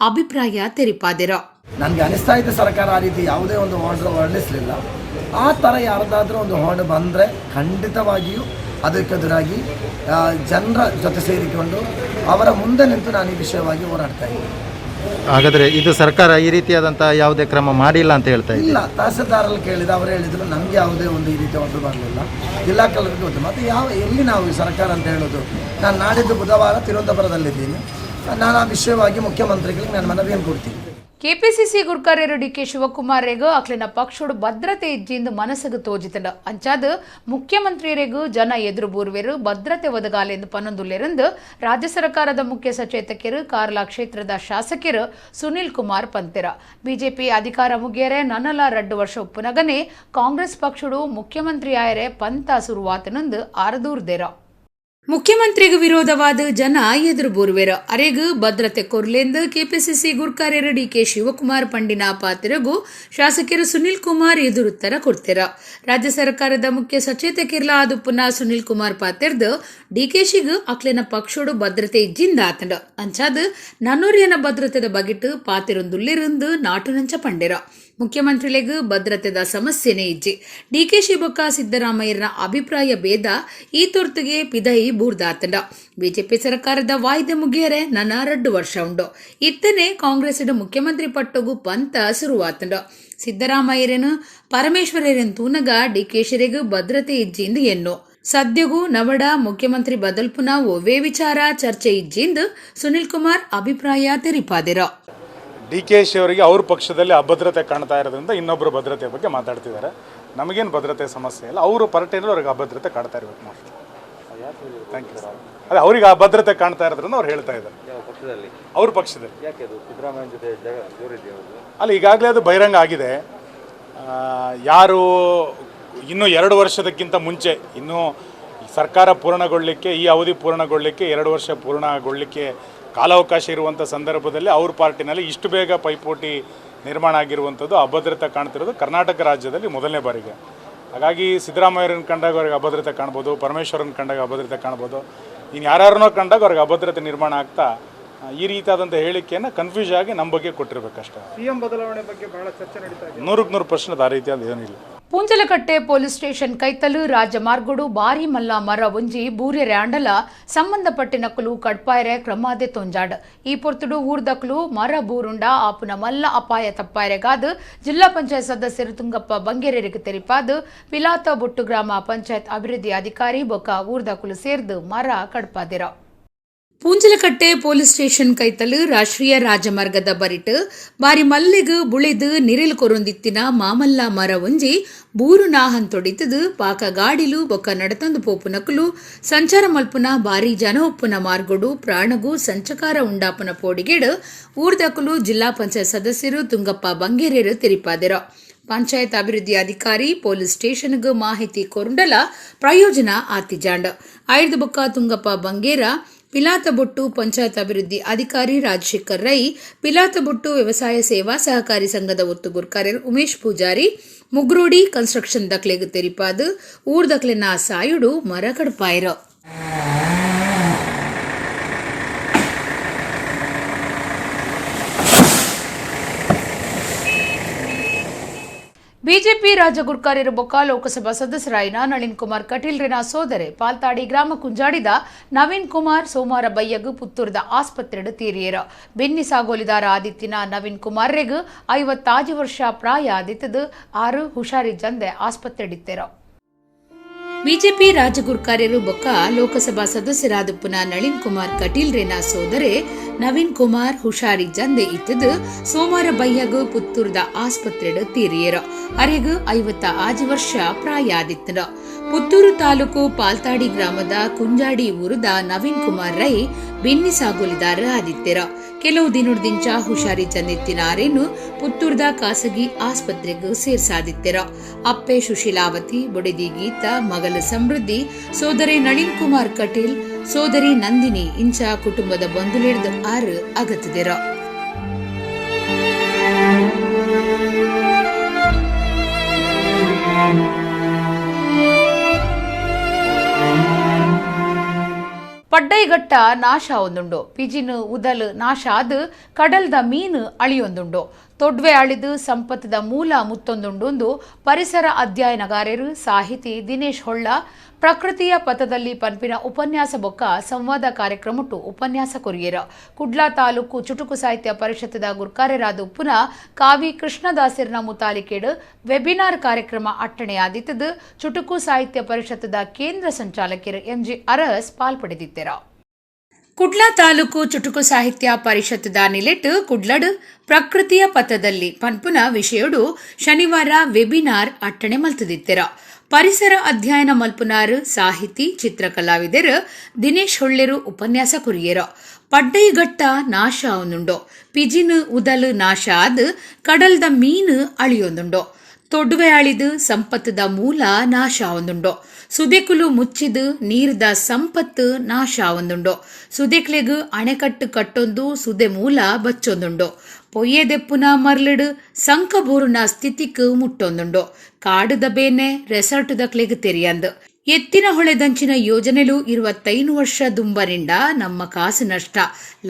ಅಭಿಪ್ರಾಯ ತೆರಿಪಾದಿರ. ನನಗೆ ಅನಿಸ್ತಾ ಇದೆ ಸರ್ಕಾರ ಆ ರೀತಿ ಯಾವುದೇ ಒಂದು ಆರ್ಡರ್ ಹೊರಡಿಸಲಿಲ್ಲ. ಆ ಥರ ಯಾರ್ದಾದ್ರೂ ಒಂದು ಆರ್ಡರ್ ಬಂದರೆ ಖಂಡಿತವಾಗಿಯೂ ಅದಕ್ಕೆದುರಾಗಿ ಜನರ ಜೊತೆ ಸೇರಿಕೊಂಡು ಅವರ ಮುಂದೆ ನಿಂತು ನಾನು ಈ ವಿಷಯವಾಗಿ ಹೋರಾಡ್ತಾ ಇದ್ದೀನಿ. ಹಾಗಾದರೆ ಇದು ಸರ್ಕಾರ ಈ ರೀತಿಯಾದಂಥ ಯಾವುದೇ ಕ್ರಮ ಮಾಡಿಲ್ಲ ಅಂತ ಹೇಳ್ತಾ ಇದ್ದೀವಿ? ಇಲ್ಲ, ತಹಸೀಲ್ದಾರಲ್ಲಿ ಕೇಳಿದ ಅವರು ಹೇಳಿದರು ನಮಗೆ ಯಾವುದೇ ಒಂದು ಈ ರೀತಿ ಆರ್ಡರ್ ಬರಲಿಲ್ಲ, ಜಿಲ್ಲಾ ಕಲೆಕ್ಟರ್ಗೆ ಗೊತ್ತು. ಮತ್ತು ಎಲ್ಲಿ ನಾವು ಈ ಸರ್ಕಾರ ಅಂತ ಹೇಳೋದು? ನಾನು ನಾಡಿದ್ದು ಬುಧವಾರ ತಿರುವನಂತಪುರದಲ್ಲಿದ್ದೀನಿ. ನಾನು ಆ ವಿಷಯವಾಗಿ ಮುಖ್ಯಮಂತ್ರಿಗಳಿಗೆ ನಾನು ಮನವಿಯನ್ನು ಕೊಡ್ತೀನಿ. ಕೆಪಿಸಿಸಿ ಗುರ್ಕಾರ್ಯರು ಡಿಕೆ ಶಿವಕುಮಾರ್ ಅಕ್ಲಿನ ಪಕ್ಷೋಡು ಭದ್ರತೆ ಇಜ್ಜಿಂದು ಮನಸ್ಸಿಗೆ ತೋಜಿತಂಡ. ಅಂಚಾದ ಮುಖ್ಯಮಂತ್ರಿಯರಿಗೂ ಜನ ಎದುರು ಬೂರ್ವೆರು ಭದ್ರತೆ ಒದಗಾಲೆಂದು ಪನೊಂದುಲ್ಲೆರೆಂದು ರಾಜ್ಯ ಸರ್ಕಾರದ ಮುಖ್ಯ ಸಚೇತಕರು ಕಾರ್ಲಾ ಕ್ಷೇತ್ರದ ಶಾಸಕರು ಸುನಿಲ್ ಕುಮಾರ್ ಪಂತೆರ. ಬಿಜೆಪಿ ಅಧಿಕಾರ ಮುಗಿಯರೆ ನನಲ 2 ವರ್ಷ ಉಪ್ಪುನಗನೆ ಕಾಂಗ್ರೆಸ್ ಪಕ್ಷಡು ಮುಖ್ಯಮಂತ್ರಿ ಆಯರೆ ಪಂತ ಸುರುವಾತನಂದು ಆರದೂರ್ದೆರ. ಮುಖ್ಯಮಂತ್ರಿಗೂ ವಿರೋಧವಾದ ಜನ ಎದುರು ಬೂರ್ವೆರ ಅರೆಗು ಭದ್ರತೆ ಕೊರ್ಲೆಂದು ಕೆಪಿಸಿಸಿ ಗುರ್ಕಾರ್ಯರು ಡಿಕೆ ಶಿವಕುಮಾರ್ ಪಂಡಿನ ಪಾತ್ರಗೂ ಶಾಸಕರು ಸುನಿಲ್ ಕುಮಾರ್ ಎದುರುತ್ತರ ಕೊಡ್ತೀರ. ರಾಜ್ಯ ಸರ್ಕಾರದ ಮುಖ್ಯ ಸಚೇತಕಿರ್ಲ ಆದು ಪುನಃ ಸುನಿಲ್ ಕುಮಾರ್ ಪಾತೆರ್ದು ಡಿಕೆಶಿಗ್ ಅಕ್ಲೆನ ಪಕ್ಷೋಡು ಭದ್ರತೆ ಇಜ್ಜಿಂದ ಆತಂಡ. ಅಂಚಾದ ನನ್ನೂರಿಯನ ಭದ್ರತೆದ ಬಗೆಟ್ ಪಾತೆರೊಂದುಲ್ಲಿರಂದು ನಾಟುನಂಚ ಪಂಡೆರ. ಮುಖ್ಯಮಂತ್ರಿಲೆಗ್ ಭದ್ರತೆದ ಸಮಸ್ಯೆನೇ ಇಜ್ಜಿ. ಡಿಕೆಶಿ ಬೊಕ್ಕ ಸಿದ್ದರಾಮಯ್ಯನ ಅಭಿಪ್ರಾಯ ಭೇದ ಈ ತೊರ್ತುಗೆ ಪಿದೈ ಬೂರ್ದಾತಂಡ. ಬಿಜೆಪಿ ಸರ್ಕಾರದ ವಾಯ್ದೆ ಮುಗಿಯರೆ ನನ್ನ 2 ವರ್ಷ ಉಂಡು. ಇತ್ತನೆ ಕಾಂಗ್ರೆಸ್ ಮುಖ್ಯಮಂತ್ರಿ ಪಟ್ಟೊಗು ಪಂತ ಶುರುವಾತಂಡ. ಸಿದ್ದರಾಮಯ್ಯರೇನು ಪರಮೇಶ್ವರರೇನು ತೂನಗ ಡಿಕೆಶಿರೆಗ್ ಭದ್ರತೆ ಇಜ್ಜಿಂದು ಎನ್ನು. ಸದ್ಯಗೂ ನವಡ ಮುಖ್ಯಮಂತ್ರಿ ಬದಲ್ಪುನ ಒವ್ವೇ ವಿಚಾರ ಚರ್ಚೆ ಇಜ್ಜಿಂದು ಸುನಿಲ್ ಕುಮಾರ್ ಅಭಿಪ್ರಾಯ ತೆರಿಪಾದಿರ. ಡಿ ಕೆ she ಅವರಿಗೆ ಅವ್ರ ಪಕ್ಷದಲ್ಲಿ ಅಭದ್ರತೆ ಕಾಣ್ತಾ ಇರೋದ್ರಿಂದ ಇನ್ನೊಬ್ಬರು ಭದ್ರತೆ ಬಗ್ಗೆ ಮಾತಾಡ್ತಿದ್ದಾರೆ. ನಮಗೇನು ಭದ್ರತೆ ಸಮಸ್ಯೆ ಇಲ್ಲ, ಅವರು ಪಾರ್ಟಿಯಲ್ಲಿ ಅವ್ರಿಗೆ ಅಭದ್ರತೆ ಕಾಡ್ತಾ ಇರಬೇಕು ನಾವು. Thank you sir. ಅದೇ ಅವ್ರಿಗೆ ಅಭದ್ರತೆ ಕಾಣ್ತಾ ಇರೋದ್ರಿಂದ ಅವ್ರು ಹೇಳ್ತಾ ಇದ್ದಾರೆ ಅವ್ರ ಪಕ್ಷದಲ್ಲಿ. ಅಲ್ಲ, ಈಗಾಗಲೇ ಅದು ಬಹಿರಂಗ ಆಗಿದೆ. ಯಾರು ಇನ್ನೂ 2 ವರ್ಷದಕ್ಕಿಂತ ಮುಂಚೆ, ಇನ್ನೂ ಸರ್ಕಾರ ಪೂರ್ಣಗೊಳ್ಳಲಿಕ್ಕೆ, ಈ ಅವಧಿ ಪೂರ್ಣಗೊಳ್ಳಲಿಕ್ಕೆ 2 ವರ್ಷ ಪೂರ್ಣಗೊಳ್ಳಲಿಕ್ಕೆ ಕಾಲಾವಕಾಶ ಇರುವಂಥ ಸಂದರ್ಭದಲ್ಲಿ ಅವ್ರ ಪಾರ್ಟಿನಲ್ಲಿ ಇಷ್ಟು ಬೇಗ ಪೈಪೋಟಿ ನಿರ್ಮಾಣ ಆಗಿರುವಂಥದ್ದು, ಅಭದ್ರತೆ ಕಾಣ್ತಿರೋದು ಕರ್ನಾಟಕ ರಾಜ್ಯದಲ್ಲಿ ಮೊದಲನೇ ಬಾರಿಗೆ. ಹಾಗಾಗಿ ಸಿದ್ದರಾಮಯ್ಯರನ್ನ ಕಂಡಾಗ ಅವ್ರಿಗೆ ಅಭದ್ರತೆ ಕಾಣ್ಬೋದು, ಪರಮೇಶ್ವರನ ಕಂಡಾಗ ಅಭದ್ರತೆ ಕಾಣ್ಬೋದು, ಇನ್ನು ಯಾರ್ಯಾರನ್ನೋ ಕಂಡಾಗ ಅವ್ರಿಗೆ ಅಭದ್ರತೆ ನಿರ್ಮಾಣ ಆಗ್ತಾ ಈ ರೀತಿಯಾದಂಥ ಹೇಳಿಕೆಯನ್ನು ಕನ್ಫ್ಯೂಸ್ ಆಗಿ ನಮ್ಮ ಬಗ್ಗೆ ಕೊಟ್ಟಿರಬೇಕಷ್ಟೇ. ಸಿಎಂ ಬದಲಾವಣೆ ಬಗ್ಗೆ ಬಹಳ ಚರ್ಚೆ ನಡೀತಾ ಇದೆ. 100% ಆ ರೀತಿಯಾದ ಏನಿಲ್ಲ. ಪೂಂಜಲಕಟ್ಟೆ ಪೊಲೀಸ್ ಸ್ಟೇಷನ್ ಕೈತಲು ರಾಜ್ಯ ಮಾರ್ಗೋಡು ಬಾರಿ ಮಲ್ಲ ಮರ ಒಂಜಿ ಬೂರ್ಯರೆ ಆಂಡಲ ಸಂಬಂಧಪಟ್ಟಿನಕುಲು ಕಡ್ಪಾಯರೆ ಕ್ರಮಾದೆ ತೊಂಜಾಡ್. ಈ ಪೊರ್ತುಡು ಊರ್ದಕ್ಲು ಮರ ಬೂರುಂಡ ಆಪುನ ಮಲ್ಲ ಅಪಾಯ ತಪ್ಪಾಯರೆಗಾದ ಜಿಲ್ಲಾ ಪಂಚಾಯತ್ ಸದಸ್ಯರು ತುಂಗಪ್ಪ ಬಂಗೇರರಿಗೆ ತೆರಿಪಾದು ಪಿಲಾತ ಬೊಟ್ಟು ಗ್ರಾಮ ಪಂಚಾಯತ್ ಅಭಿವೃದ್ಧಿ ಅಧಿಕಾರಿ ಬೊಕ್ಕ ಊರ್ದಕುಲು ಸೇರ್ದು ಮರ ಕಡ್ಪಾದಿರ. ಪೂಂಜಲಕಟ್ಟೆ ಪೊಲೀಸ್ ಸ್ಟೇಷನ್ ಕೈತಲು ರಾಷ್ಟ್ರೀಯ ರಾಜಮಾರ್ಗದ ಬರಿಟ್ ಬಾರಿ ಮಲ್ಲಿಗು ಬುಳಿದು ನಿರಿಲ್ ಕೊರೊಂದಿತ್ತಿನ ಮಾಮಲ್ಲ ಮರ ಒಂಜಿ ಬೂರು ನಾಹಂತೊಡಿತದು ಪಾಕ ಗಾಡಿಲು ಬೊಕ್ಕ ನಡತಂದು ಪೋಪುನಕುಲು ಸಂಚಾರ ಮಲ್ಪುನ ಬಾರಿ ಜನ ಒಪ್ಪುನ ಮಾರ್ಗೊಡು ಪ್ರಾಣಗೂ ಸಂಚಕಾರ ಉಂಡಾಪುನ ಪೋಡಿಗೇಡು ಊರ್ದಕುಲು ಜಿಲ್ಲಾ ಪಂಚಾಯತ್ ಸದಸ್ಯರು ತುಂಗಪ್ಪ ಬಂಗೇರೇರು ತೆರಿಪಾದಿರ. ಪಂಚಾಯತ್ ಅಭಿವೃದ್ಧಿ ಅಧಿಕಾರಿ ಪೊಲೀಸ್ ಸ್ಟೇಷನ್ಗೆ ಮಾಹಿತಿ ಕೊರುಂಡಲ ಪ್ರಯೋಜನ ಆತಿಜಾಂಡ್. ಐದು ಬೊಕ್ಕ ತುಂಗಪ್ಪ ಬಂಗೇರ, ಪಿಲಾತಬೊಟ್ಟು ಪಂಚಾಯತ್ ಅಭಿವೃದ್ಧಿ ಅಧಿಕಾರಿ ರಾಜಶೇಖರ್ ರೈ, ಪಿಲಾತಬೊಟ್ಟು ವ್ಯವಸಾಯ ಸೇವಾ ಸಹಕಾರಿ ಸಂಘದ ಒತ್ತು ಗುರ್ಕಾರ್ಯರು ಉಮೇಶ್ ಪೂಜಾರಿ, ಮುಗ್ರೋಡಿ ಕನ್ಸ್ಟ್ರಕ್ಷನ್ ದಕ್ಲೆಗ್ ತೆರಿಪಾದು ಊರ್ದಕ್ಲೆನ ಸಾಯುಡು ಮರ ಕಡ್ಪಾಯರು. ಬಿಜೆಪಿ ರಾಜ್ಯ ಗುರ್ಕಾರ್ಯರು ಬೊಕ್ಕ ಲೋಕಸಭಾ ಸದಸ್ಯರಾಯಿನ ನಳಿನ್ ಕುಮಾರ್ ಕಟೀಲ್ರಿನ ಸೋದರೆ ಪಾಲ್ತಾಡಿ ಗ್ರಾಮ ಕುಂಜಾಡಿದ ನವೀನ್ ಕುಮಾರ್ ಸೋಮವಾರ ಬಯ್ಯಗು ಪುತ್ತೂರದ ಆಸ್ಪತ್ರೆಡು ತೀರಿಯರು. ಬೆನ್ನಿ ಸಾಗೋಲಿದಾರ ಆದಿತ್ಯನ ನವೀನ್ ಕುಮಾರ್ರೆಗ್ 55 ವರ್ಷ ಪ್ರಾಯ ಆದಿತ್ತದು 6 ಹುಷಾರಿ ಜಂದೆ ಆಸ್ಪತ್ರೆಡಿತ್ತೆರು. ಬಿಜೆಪಿ ರಾಜ್ಯ ಗುರ್ಕಾರ್ಯರು ಬೊಕ್ಕ ಲೋಕಸಭಾ ಸದಸ್ಯರಾದ ಪುನಃ ನಳಿನ್ ಕುಮಾರ್ ಕಟೀಲ್ರೇನ ಸೋದರೆ ನವೀನ್ ಕುಮಾರ್ ಹುಷಾರಿ ಜಂದೆ ಇತ್ತದು ಸೋಮವಾರ ಬಯ್ಯಗು ಪುತ್ತೂರದ ಆಸ್ಪತ್ರೆಡು ತೀರಿಯರು. ಅರೆಗು 55 ವರ್ಷ ಪ್ರಾಯ ಆದಿತ್ತನು. ಪುತ್ತೂರು ತಾಲೂಕು ಪಾಲ್ತಾಡಿ ಗ್ರಾಮದ ಕುಂಜಾಡಿ ಊರದ ನವೀನ್ ಕುಮಾರ್ ರೈ ಬೆನ್ನಿ ಸಾಗುಲಿದಾರ ಆದಿತ್ಯರ. ಕೆಲವು ದಿನದಿಂಚ ಹುಷಾರಿ ಚಂದಿತ್ತಿನ ಆರೇನು ಪುತ್ತೂರ್ದ ಖಾಸಗಿ ಆಸ್ಪತ್ರೆಗೂ ಸೇರ್ಸಾದಿತ್ತೆರ. ಅಪ್ಪೆ ಸುಶೀಲಾವತಿ, ಬೊಡಿದಿ ಗೀತಾ, ಮಗಲ ಸಮೃದ್ಧಿ, ಸೋದರಿ ನಳಿನ್ ಕುಮಾರ್ ಕಟೀಲ್, ಸೋದರಿ ನಂದಿನಿ ಇಂಚ ಕುಟುಂಬದ ಬಂಧುಲಿಡ್ದ 6 ಅಗತ್ತದಿರ. ಪಡ್ಡೈಗಟ್ಟ ನಾಶ ಒಂದುಂಡು, ಪಿಜಿನು ಉದಲ್ ನಾಶ ಆದ್ ಕಡಲ್ದ ಮೀನು ಅಳಿಯೊಂದುಂಡು, ತೊಡ್ವೆ ಅಳಿದು ಸಂಪತ್ತದ ಮೂಲ ಮುತ್ತೊಂದುಂಡು ಪರಿಸರ ಅಧ್ಯಯನಗಾರರು ಸಾಹಿತಿ ದಿನೇಶ್ ಹೊಳ್ಳ ಪ್ರಕೃತಿಯ ಪಥದಲ್ಲಿ ಪನ್ಪಿನ ಉಪನ್ಯಾಸ ಬೊಕ್ಕ ಸಂವಾದ ಕಾರ್ಯಕ್ರಮಟ್ಟು ಉಪನ್ಯಾಸ ಕೊರಿಯರ. ಕುಡ್ಲಾ ತಾಲೂಕು ಚುಟುಕು ಸಾಹಿತ್ಯ ಪರಿಷತ್ತದ ಗುರ್ಕಾರ್ಯರಾದ ಪುನಃ ಕಾವಿ ಕೃಷ್ಣದಾಸರನ ಮುತಾಲಿಕೇಡು ವೆಬಿನಾರ್ ಕಾರ್ಯಕ್ರಮ ಅಟ್ಟಣೆಯಾದಿತ್ತದು ಚುಟುಕು ಸಾಹಿತ್ಯ ಪರಿಷತ್ತದ ಕೇಂದ್ರ ಸಂಚಾಲಕರು ಎಂಜಿ ಅರಸ್ ಪಾಲ್ಪಡೆದಿತ್ತೆರ. ಕುಡ್ಲ ತಾಲೂಕು ಚುಟುಕು ಸಾಹಿತ್ಯ ಪರಿಷತ್ದ ನಿಲೆಟ್ ಕುಡ್ಲಡ್ ಪ್ರಕೃತಿಯ ಪಥದಲ್ಲಿ ಪನ್ಪುನ ವಿಷಯೊಡು ಶನಿವಾರ ವೆಬಿನಾರ್ ಅಟ್ಟಣೆ ಮಲ್ತುದಿತ್ತೆರ. ಪರಿಸರ ಅಧ್ಯಯನ ಮಲ್ಪುನಾರು ಸಾಹಿತಿ ಚಿತ್ರಕಲಾವಿದರು ದಿನೇಶ್ ಹೊಳ್ಳೆರು ಉಪನ್ಯಾಸ ಕೊರಿಯೆರು. ಪಡ್ಡೈಗಟ್ಟ ನಾಶ ಆವೊಂದುಂಡು, ಪಿಜಿನ್ ಉದಲ್ ನಾಶ ಆದ್ ಕಡಲ್ದ ಮೀನು ಅಳಿಯೊಂದುಂಡು, ತೊಡುವೆ ಅಳಿದು ಸಂಪತ್ತದ ಮೂಲ ನಾಶ ಆವೊಂದುಂಡು, ಸುದೆಕುಲು ಮುಚ್ಚಿದು ನೀರ್ದ ಸಂಪತ್ತು ನಾಶ ಆವೊಂದುಂಡು, ಸುದೆಕ್ಲೆಗ್ ಅಣೆಕಟ್ಟು ಕಟ್ಟೊಂದು ಸುದೆ ಮೂಲ ಬಚ್ಚೊಂದುಂಡು, ಪೊಯ್ಯೆದೆಪ್ಪುನ ಮರ್ಲುಡು ಸಂಕಬೂರುನ ಸ್ಥಿತಿಕ್ ಮುಟ್ಟೊಂದುಂಡು, ಕಾಡುದ ಬೇನೆ ರೆಸಾರ್ಟುದಕ್ಲೆಗ್ ತೆರಿಯಂದು, ಎತ್ತಿನ ಹೊಳೆದಂಚಿನ ಯೋಜನೆಲು 25 ವರ್ಷ ದುಂಬರಿಂಡ ನಮ್ಮ ಕಾಸು ನಷ್ಟ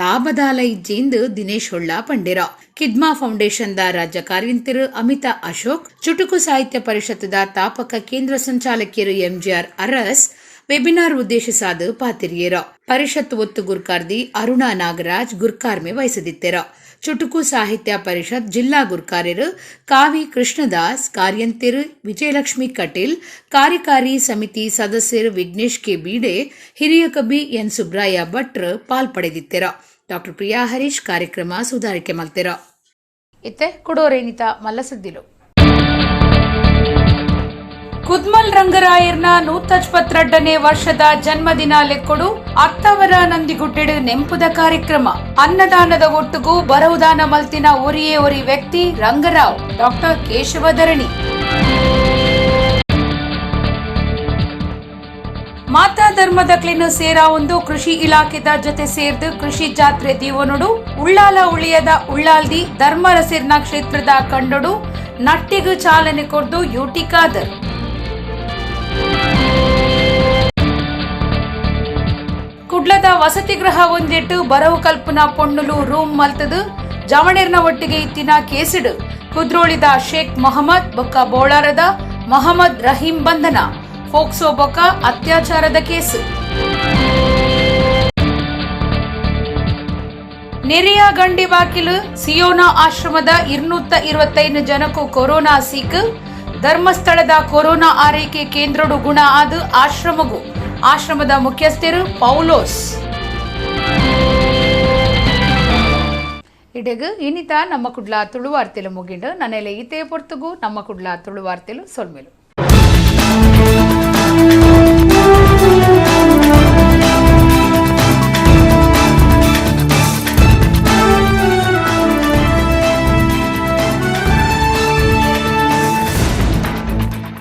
ಲಾಭದಾಲ ಇಜ್ಜಿಂದು ದಿನೇಶ್ ಹೊಳ್ಳ ಪಂಡಿರ. ಕಿದ್ಮಾ ಫೌಂಡೇಶನ್ the ರಾಜ್ಯ ಕಾರ್ಯಂತಿರು ಅಮಿತಾ ಅಶೋಕ್, ಚುಟುಕು ಸಾಹಿತ್ಯ ಪರಿಷತ್ದ ತಾಪಕ ಕೇಂದ್ರ ಸಂಚಾಲಕಿಯರು ಎಂಜಿಆರ್ ಅರಸ್ ವೆಬಿನಾರ್ ಉದ್ದೇಶಿಸಾದ ಪಾತಿರಿಯರ. ಪರಿಷತ್ ಒತ್ತು ಗುರ್ಕಾರ್ದಿ ಅರುಣಾ ನಾಗರಾಜ್ ಗುರ್ಕಾರ್ಮೆ ವಹಿಸದಿತ್ತೆರ. ಚುಟುಕು ಸಾಹಿತ್ಯ ಪರಿಷತ್ ಜಿಲ್ಲಾ ಗುರ್ಕಾರ್ಯರು ಕಾವಿ ಕೃಷ್ಣದಾಸ್, ಕಾರ್ಯಂತಿರು ವಿಜಯಲಕ್ಷ್ಮಿ ಕಟೀಲ್, ಕಾರ್ಯಕಾರಿ ಸಮಿತಿ ಸದಸ್ಯರು ವಿಘ್ನೇಶ್ ಕೆ ಬೀಡೆ, ಹಿರಿಯ ಕವಿ ಎನ್ ಸುಬ್ರಾಯ ಭಟ್ರು ಪಾಲ್ಪಡೆದಿತ್ತೆರ. ಡಾಕ್ಟರ್ ಪ್ರಿಯಾ ಹರೀಶ್ ಕಾರ್ಯಕ್ರಮ ಸುಧಾರಿಕೆ ಮಲ್ತೆರ. ಇತ್ತೆ ಕುಡೋರೇನಿತ ಮಲ್ಲಸದ್ದಿಲು. ಕುದ್ಮಲ್ ರಂಗರಾಯರ್ನ 122ನೇ ವರ್ಷದ ಜನ್ಮದಿನ ಲೆಕ್ಕೊಡು ಅತ್ತವರ ನಂದಿಗುಡ್ಡೆಡು ನೆಂಪುದ ಕಾರ್ಯಕ್ರಮ. ಅನ್ನದಾನದ ಒಟ್ಟುಗೂ ಬರವುದಾನ ಮಲ್ತಿನ ಒರಿಯೇ ಒರಿ ವ್ಯಕ್ತಿ ರಂಗರಾವ್, ಡಾಕ್ಟರ್ ಕೇಶವಧರಣಿ. ಮಾತಾ ಧರ್ಮದ ಕ್ಲಿನ್ ಸೇರಾ ಒಂದು ಕೃಷಿ ಇಲಾಖೆದ ಜೊತೆ ಸೇರ್ದು ಕೃಷಿ ಜಾತ್ರೆ ದೀವನೊಡು ಉಳ್ಳಾಲ ಉಳಿಯದ ಉಳ್ಳಾಲ್ದಿ ಧರ್ಮರಸಿರ್ನ ಕ್ಷೇತ್ರದ ಕಂಡೊಡು ನಟ್ಟಿಗು ಚಾಲನೆ ಕೊರ್ದು ಯುಟಿ ಖಾದರ್. ಕುಡ್ಲದ ವಸತಿ ಗೃಹ ಒಂದೆಟ್ಟು ಬರವು ಕಲ್ಪನಾ ಪೊಣ್ಣುಲು ರೂಮ್ ಮಲ್ತದು ಜವಣೆರ್ನ ಒಟ್ಟಿಗೆ ಇತ್ತಿನ ಕೇಸಿಡು ಕುದ್ರೋಳಿದ ಶೇಖ್ ಮೊಹಮ್ಮದ್ ಬೊಕ್ಕ ಬೋಳಾರದ ಮೊಹಮ್ಮದ್ ರಹೀಂ ಬಂಧನ, ಫೋಕ್ಸೋ ಬೊಕ್ಕ ಅತ್ಯಾಚಾರದ ಕೇಸು. ನೆರೆಯ ಗಂಡಿ ಬಾಕಿಲು ಸಿಯೋನಾ ಆಶ್ರಮದ 225 ಜನಕ್ಕೂ ಕೊರೋನಾ ಸೀಕ್, ಧರ್ಮಸ್ಥಳದ ಕೊರೋನಾ ಆರೈಕೆ ಕೇಂದ್ರಡು ಗುಣ ಆದ ಆಶ್ರಮಗೂ ಆಶ್ರಮದ ಮುಖ್ಯಸ್ಥರು ಪೌಲೋಸ್. ಇಡೆಗು ಇನಿತ ನಮ್ಮ ಕುಡ್ಲ ತುಳುವಾರ್ತೆಲು ಮುಗಿಂಡು ನನ್ನೆಲೆ ಇತೇ ಪೊರ್ತುಗು ನಮ್ಮ ಕುಡ್ಲ ತುಳುವಾರ್ತೆಲು ಸೊಲ್ಮೆಲು.